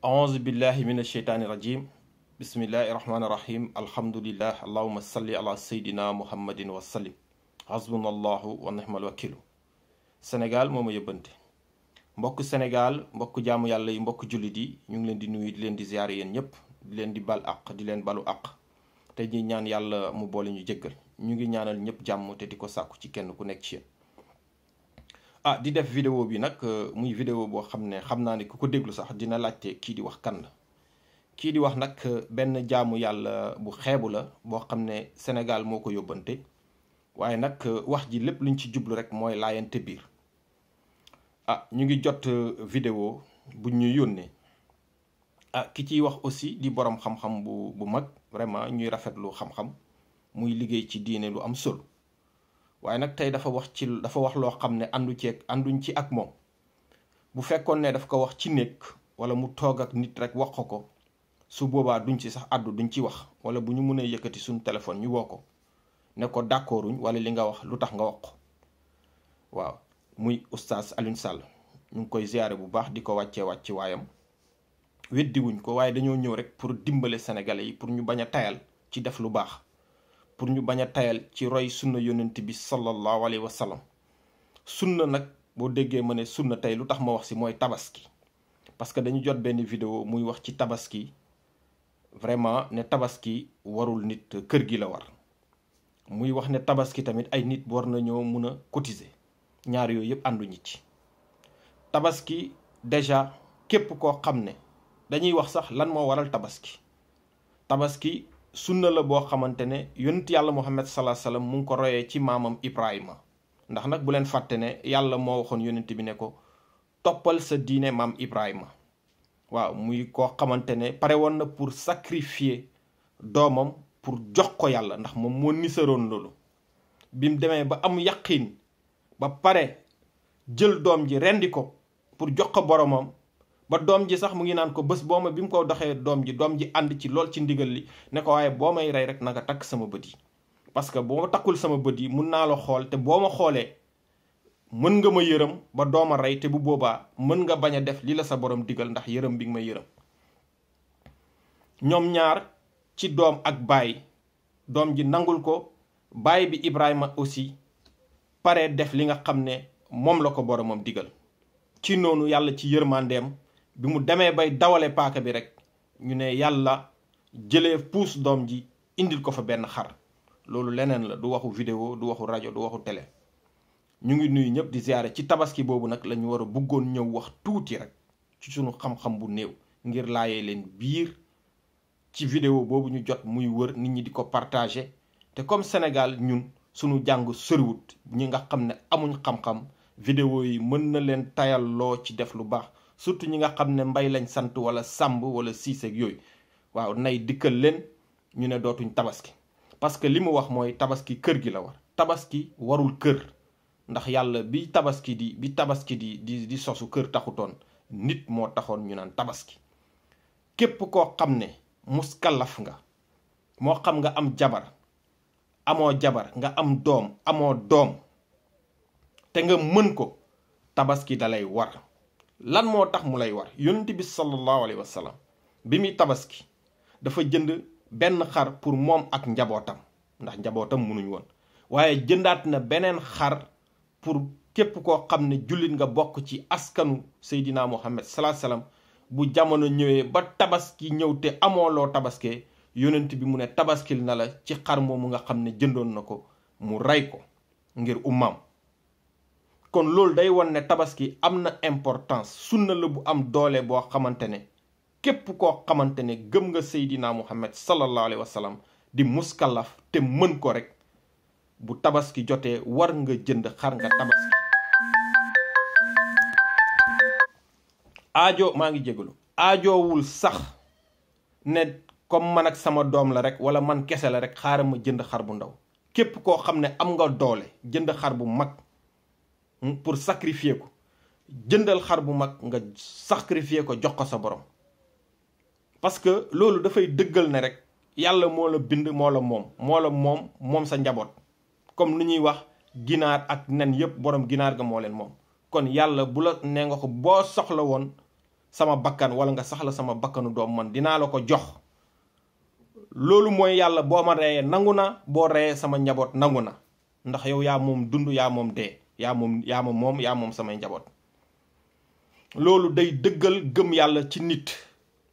auzu billahi min asheytaani rajim bismillahi rahmaani rahim alhamdulillah allahuma salli ala seydina muhammadin wa sallim hasbunallahu wa nihmal wakilu Sénégal moo ma yëbbante mbokk Sénégal mbokk jaamu yàlla yi mbokk jullit yi ñu ngi leen di nuyu di leen di ziyaare yéen ñëpp di leen di bal aq di leen balu aq te ñi ñaan yàlla mu boole ñu jéggal ñu ngi ñaanal ñëpp jàmm te di ko sàkku ci kenn ku nekk ci yéen di def vidéo bi nag muy vidéo boo xam ne xam naa ne ku ko déglu sax dina laajte kii di wax kan la kii di wax nag benn jaamu yàlla bu xeebu la boo xam ne Sénégal moo ko yóbbante waaye nag wax ji lépp luñ ci jublu rek mooy laayante biir ñu ngi jot vidéo bu ñu yónnee ki ciy wax aussi di borom xam-xam bu mag vraiment ñuy rafetlu xam-xam muy liggéey ci diine lu am solo waaye nag tey dafa wax loo xam ne ànduñ ci ak moom bu fekkoon ne daf ko wax ci néeg wala mu toog ak nit rek wax ko su boobaa duñ ci sax àddu duñ ci wax wala bu ñu mënee yëkkati suñu téléphone ñu woo ko ne ko d'accorduñ wala li nga wax lu tax nga wax ko waaw muy oustaz Alioune Sall ñu ngi koy ziyaare bu baax di ko wàccee waayam weddiwuñ ko waaye dañoo ñëw rek pour dimbale sénégalais yi pour ñu bañ a tayal ci def lu baax pour ñu bañ a tayal ci roy sunna yonent bi sallallahu alayhi wa sallam sunna nag boo déggee ma ne sunna tey lu tax ma wax si mooy tabaski parce que dañu jot benn vidéo muy wax ci tabaski vraiment ne tabaski warul nit kër gi la war muy wax ne tabaski tamit ay nit war nañoo mun a cotiser ñaar yooyu yëpp ànduñu ci tabaski déjà képp koo xam ne dañuy wax sax lan moo waral tabaski sunna la boo xamante ne yonent yàlla Muhammad salaa sallam mu ngi ko royee ci maamam Ibrahima ndax nag bu leen fàtte ne yàlla moo waxoon yonent bi ne ko toppal sa diine maam Ibrahima waaw muy koo xamante ne pare woon na pour sacrifier doomam pour jox ko yàlla ndax moom moo nisaroon loolu bi mu demee ba am yaqin ba pare jël doom ji rendi ko pour jox ko boromam ba doom ji sax mu ngi naan ko bés boo ma bi mu ko doxee doom ji ànd ci lool ci ndigal li ne ko waaye boo may rey rek na nga takk sama bët yi parce que boo ma takkul sama bët yi mun naa la xool te boo ma xoolee mën nga ma yërëm ba dooma rey te bu boobaa mën nga bañ a def li la sa borom digal ndax yërëm bi nga may yërëm ñoom ñaar ci doom ak baay doom ji nangul ko baay bi Ibrahima aussi pare def li nga xam ne moom la ko boromam digal ci noonu yàlla ci yërmandeem bi mu demee bay dawale paaka bi rek ñu ne yàlla jëlee puus doom ji indil ko fa benn xar loolu leneen la du waxu vidéo du waxu rajo du waxu télé ñu ngi nuyu ñëpp di ziyaare ci tabaski boobu nag la ñu war a bëggoon ñëw wax tuuti rek ci sunu xam-xam bu néew ngir laayee leen biir ci vidéo boobu ñu jot muy wër nit ñi di ko partager te comme Sénégal ñun sunu jàng soriwut ñi nga xam ne amuñ xam-xam vidéo yi mën na leen tayalloo ci def lu baax surtout ñi nga xam ne mbay lañ sant wala sàmb wala siiseeg yooyu waaw nay dikkal leen ñu ne dootuñ tabaski parce que li mu wax mooy tabaski kër gi la war tabaski warul kër ndax yàlla bi tabaski di sosu kër taxutoon nit moo taxoon ñu naan tabaski képp koo xam ne muskalaf nga moo xam nga am jabar amoo jabar nga am doom amoo doom te nga mën ko tabaski dalay war lan moo tax mu lay war yonent bi sallallahu alayhi wa sallam bi muy tabaski dafa jënd benn xar pour moom ak njabootam ndax njabootam mënuñ woon waaye jëndaat na beneen xar pour képp koo xam ne jullit nga bokk ci askanu Seydina Muhammad sallallahu alayhi wa sallam bu jamono ñëwee ba tabaski ñëw te amoo loo tabaskee yonent bi mu ne tabaskil na la ci xar moomu nga xam ne jëndoon na ko mu rey ko ngir ummaam kon loolu day won ne tabaski am na importance sunna la bu am doole boo xamante ne képp koo xamante ne gëm nga Seydina Muhammad sallallahu alayhi wa sallam di muskalaf te mën ko rek bu tabaski jotee war nga jënd xar nga tabaski maa ngi jégalu aajoowul sax ne comme man ak sama doom la rek wala man kese la rek xaaral ma jënd xar bu ndaw képp koo xam ne am nga doole jënd xar bu mag pour sacrifier ko jëndal xar bu mag nga sacrifier ko jox ko sa borom parce que loolu dafay dëggal ne rek yàlla moo la bind moo la moom sa njaboot comme ni ñuy wax ginaar ak nen yëpp borom ginaar ga moo leen moom kon yàlla bu la nee nga ko boo soxla woon sama bakkan wala nga saxla sama bakkanu doom man dinaa la ko jox. loolu mooy yàlla boo ma reyee nangu na, boo reyee sama njaboot nangu na, ndax yow yaa moom dund, yaa moom dee, yaa moom samay njaboot. loolu day dëggal gëm yàlla ci nit.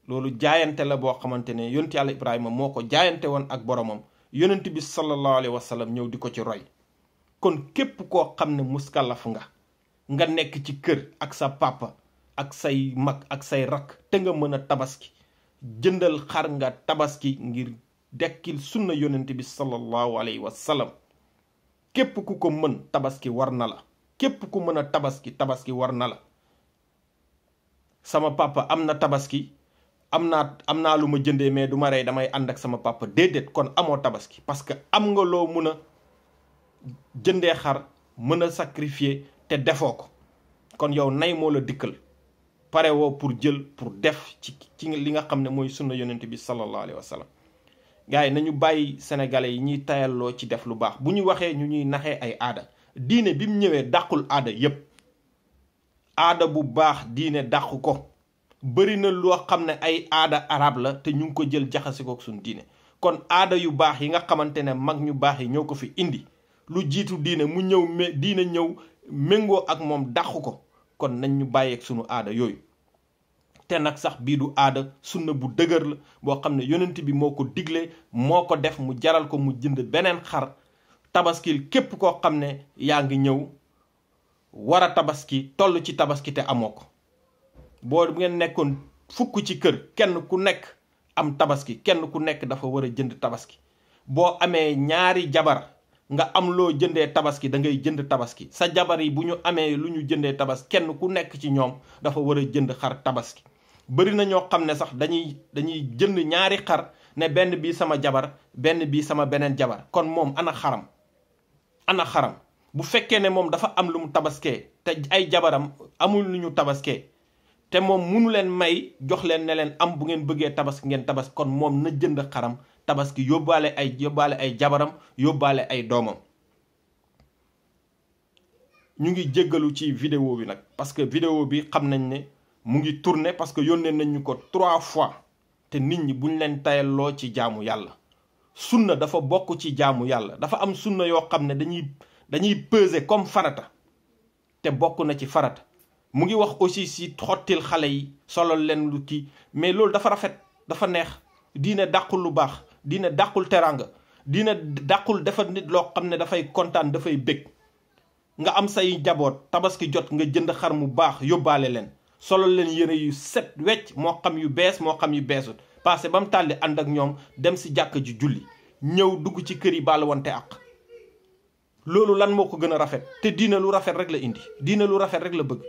loolu jaayante la boo xamante ne yonent yàlla Ibrahima moo ko jaayante woon ak boromam, yonent bi sallallahu alayhi wa sallam ñëw di ko ci roy. kon képp koo xam ne muskalaf nga nekk ci kër ak sa papa ak say mag ak say rakk te nga mën a tabaski, jëndal xar nga tabaski ngir dekkil sunna yonent bi sallallahu alayhi wa sallam. képp ku ko mën tabaski war na la, képp ku mën a tabaski war na la. sama papa am na tabaski, am naa lu ma jëndee mais du ma rey, damay ànd ak sama papa, déedéet, kon amoo tabaski. parce que am nga loo mun a jëndee xar, mën a sacrifier te defoo ko. kon yow nay moo la dikkal, pare woo pour jël pour def ci li nga xam ne mooy sunna yonent bi sallallahu alayhi wa sallam. gars yi nañu bàyyi sénégalais yi ñuy tayalloo ci def lu baax. bu ñu waxee ñu ñuy naxee ay aada. diine bi mu ñëwee dàqul aada yépp. aada bu baax diine dàqu ko. bëri na loo xam ne ay aada arab la te ñu ngi ko jël jaxase ko suñu diine. kon aada yu baax yi nga xamante ne mag ñu baax yi ñoo ko fi indi, lu jiitu diine mu ñëw diine ñëw méngoo ak moom dàqu ko. kon nañ ñu bàyyeeg sunu aada yooyu. te nag sax bii du aada, sunna bu dëgër la boo xam ne yonent bi moo ko digle, moo ko def, mu jaral ko mu jënd beneen xar tabaskil képp koo xam ne yaa ngi ñëw war a tabaski, toll ci tabaski te amoo ko. boo ngeen nekkoon fukk ci kër, kenn ku nekk am tabaski, kenn ku nekk dafa war a jënd tabaski. boo amee ñaari jabar nga am loo jëndee tabaski, da ngay jënd tabaski. sa jabar yi bu ñu amee lu ñu jëndee tabaski, kenn ku nekk ci ñoom dafa war a jënd xar tabaski. bëri na ñoo xam ne sax dañuy jënd ñaari xar ne benn bii sama jabar, benn bii sama beneen jabar. kon moom ana xaram bu fekkee ne moom dafa am lu mu tabaskee te ay jabaram amul lu ñu tabaskee, te moom munu leen may jox leen ne leen am bu ngeen bëggee tabaski ngeen tabaski, kon moom na jënd xaram tabaski, yóbbaale ay jabaram, yóbbaale ay doomam. ñu ngi jéggalu ci vidéo bi nag, parce que vidéo bi xam nañ ne mu ngi tourné, parce que yónnee nañ ñu ko 3 fois. te nit ñi buñ leen tayalloo ci jaamu yàlla. sunna dafa bokk ci jaamu yàlla. dafa am sunna yoo xam ne dañuy peser comme farata, te bokk na ci farata. mu ngi wax aussi si xottil xale yi, solal leen lu kii, mais loolu dafa rafet, dafa neex. diine dàqul lu baax, diine dàqul teranga, diine dàqul defar nit loo xam ne dafay kontaan, dafay bég. nga am say njaboot, tabaski jot nga jënd xar mu baax yóbbaale leen, solal leen yére yu set wecc, moo xam yu bees moo xam yu beesut, passé ba mu tàlli ànd ak ñoom dem si jàkk ji julli, ñëw dugg ci kër yi baal wante ak. loolu lan moo ko gën a rafet? te diine lu rafet rek la indi, diine lu rafet rek la bëgg.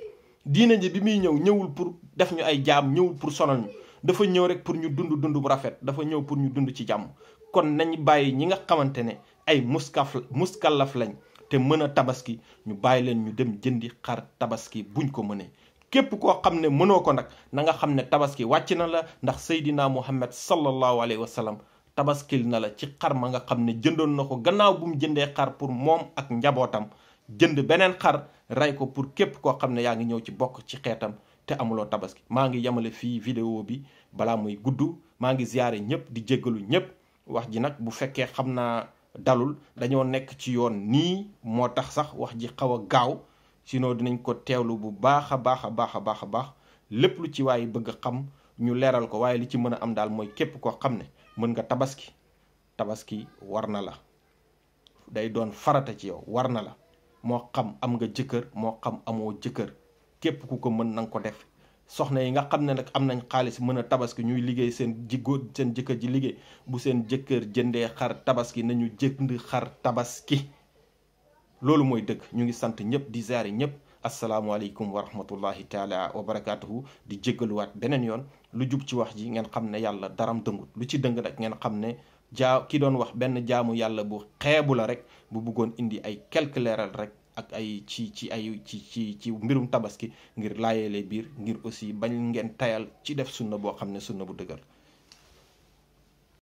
diine ji bi muy ñëwul pour def ñu ay jaam, ñëwul pour sonal ñu, dafa ñëw rek pour ñu dund bu rafet, dafa ñëw pour ñu dund ci jàmm. kon nañ bàyyi ñi nga xamante ne ay muskalaf lañ te mën a tabaski, ñu bàyyi leen ñu dem jëndi xar tabaski buñ ko mënee. képp koo xam ne mënoo ko nag na nga xam ne tabaski wàcc na la, ndax Seydina Muhammad sallallahu alayhi wa sallam tabaskil na la ci xar ma nga xam ne jëndoon na ko gannaaw bu mu jëndee xar pour moom ak njabootam, jënd beneen xar rey ko pour képp koo xam ne yaa ngi ñëw ci bokk ci xeetam te amuloo tabaski. maa ngi yemale fii vidéo bi balaa muy gudd. maa ngi ziyaare ñëpp di jéggalu ñëpp. wax ji nag bu fekkee xam naa dalul, dañoo nekk ci yoon nii moo tax sax wax ji xaw a gaaw, sinon dinañ ko teewlu bu baax a baax lépp lu ci waaye bëgg a xam ñu leeral ko. waaye li ci mën a am daal mooy képp koo xam ne mën nga tabaski war na la, day doon farata ci yow, war na la. moo xam am nga jëkkër, moo xam amoo jëkkër, képp ku ko mën na nga ko def. soxna yi nga xam ne nag am nañ xaalis mën a tabaski, ñuy liggéey seen jëkkër ji liggéey, bu seen jëkkër jëndee xar tabaski nañu jënd xar tabaski. loolu mooy dëgg. ñu ngi sant ñëpp di ziare ñëpp. asalaamualeykum wa rahmatullahi taala wa barakaatuhu. di jéggaluwaat beneen yoon. lu jub ci wax ji ngeen xam ne yàlla daram dëngut, lu ci dëng nag ngeen xam ne ki doon wax benn jaamu yàlla bu xeebu la rek, bu bëggoon indi ay quelque leeral rek ak ay ci mbirum tabaski ngir laayeele biir, ngir aussi bañ ngeen tayal ci def sunna boo xam ne sunna bu dëgër.